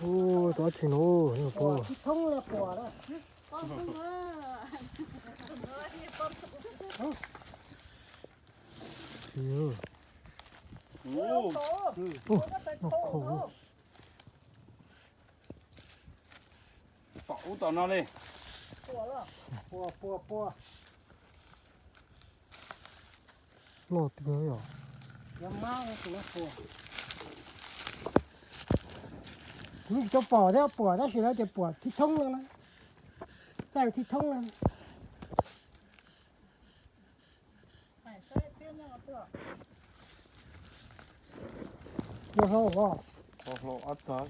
Ub, tau tsis nub, pua. Tsis, ub, no khau. Tom ub tom no li. Pua, pua, pua. Loj tiag yom. Kuv tsis tau pom thiab, pom tab sis lawv tias pom thib thoob no na. Txaij thib thoob no. Ua hlo os. Ua hlo ob txog.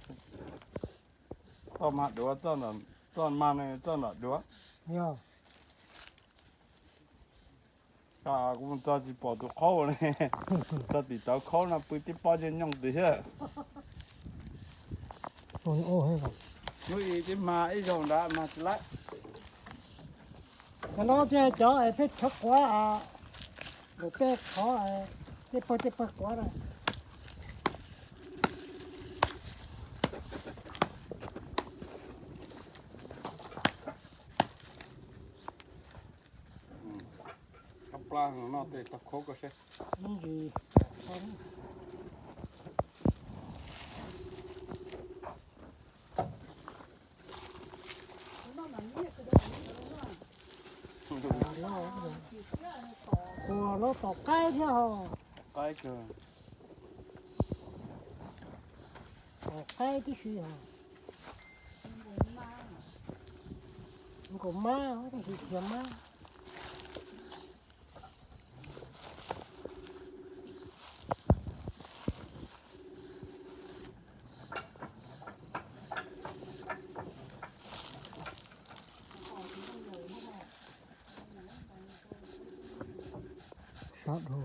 Txoj mas duav, txoj mas ne, txoj nram duav. Yog. Kuv mus txog tsis pom tus qhaub ne. Txog tim tauv khaub no pw tib pob nyooj nyooj tid thiab. Hnub i tib mag ib zaug nrad mag tsis laib. Cov no thiaj cov peb qhov quav, peb qhov, tej pawg tej pawg quav na. Kab plab no tej tau khaub koj seb. Ua no tom qaib thiab hos. Qaib kawg. Tom qaib tib si hos. Nkaum mab tab sis khiav mab. Sab dhau.